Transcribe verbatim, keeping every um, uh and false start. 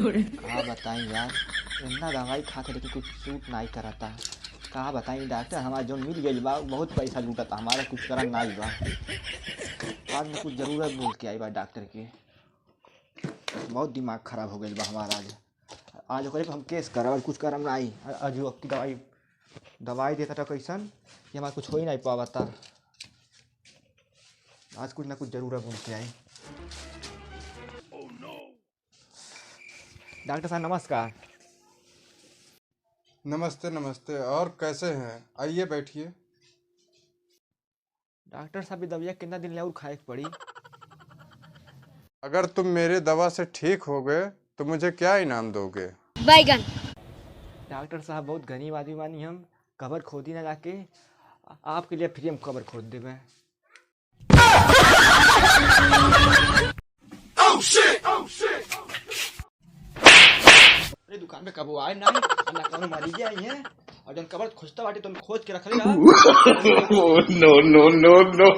का बताई यार, इतना दवाई खा के लेकिन कुछ सूट नाई करता। का बताई डॉक्टर, हमारा जौन मिल गइल बा, बहुत पैसा लूटता, हमारा कुछ करन नाई बा। आज में कुछ जरूरत बोल के आई बा डॉक्टर के। बहुत दिमाग खराब हो गइल बा हमारा आज। आज ओकरे पे हम केस करब, और कुछ करब नाई। आ-, आज वो आपकी दवाई, दवाई देता था कैसन कि हमारा कुछ हो ही नहीं पावता। आज कुछ ना कुछ जरूर है बोल के आई। डॉक्टर साहब नमस्कार। नमस्ते, नमस्ते। और कैसे हैं? आइए बैठिए। डॉक्टर साहब, ये दवाइया कितना दिन ले और खाए के पड़ी? अगर तुम मेरे दवा से ठीक हो गए तो मुझे क्या इनाम दोगे? बैगन। डॉक्टर साहब, बहुत गरीब आदमी बानी हम, कबर खोदी ना जाके, आपके लिए फ्री हम कबर खोद देबे। अरे दुकान पे कबो आए ना, ना कोनो मरीज आई है, और जौन कबर खोजता बाटे, तुम खोज के रख ले रहा। Oh, no, no, no, no।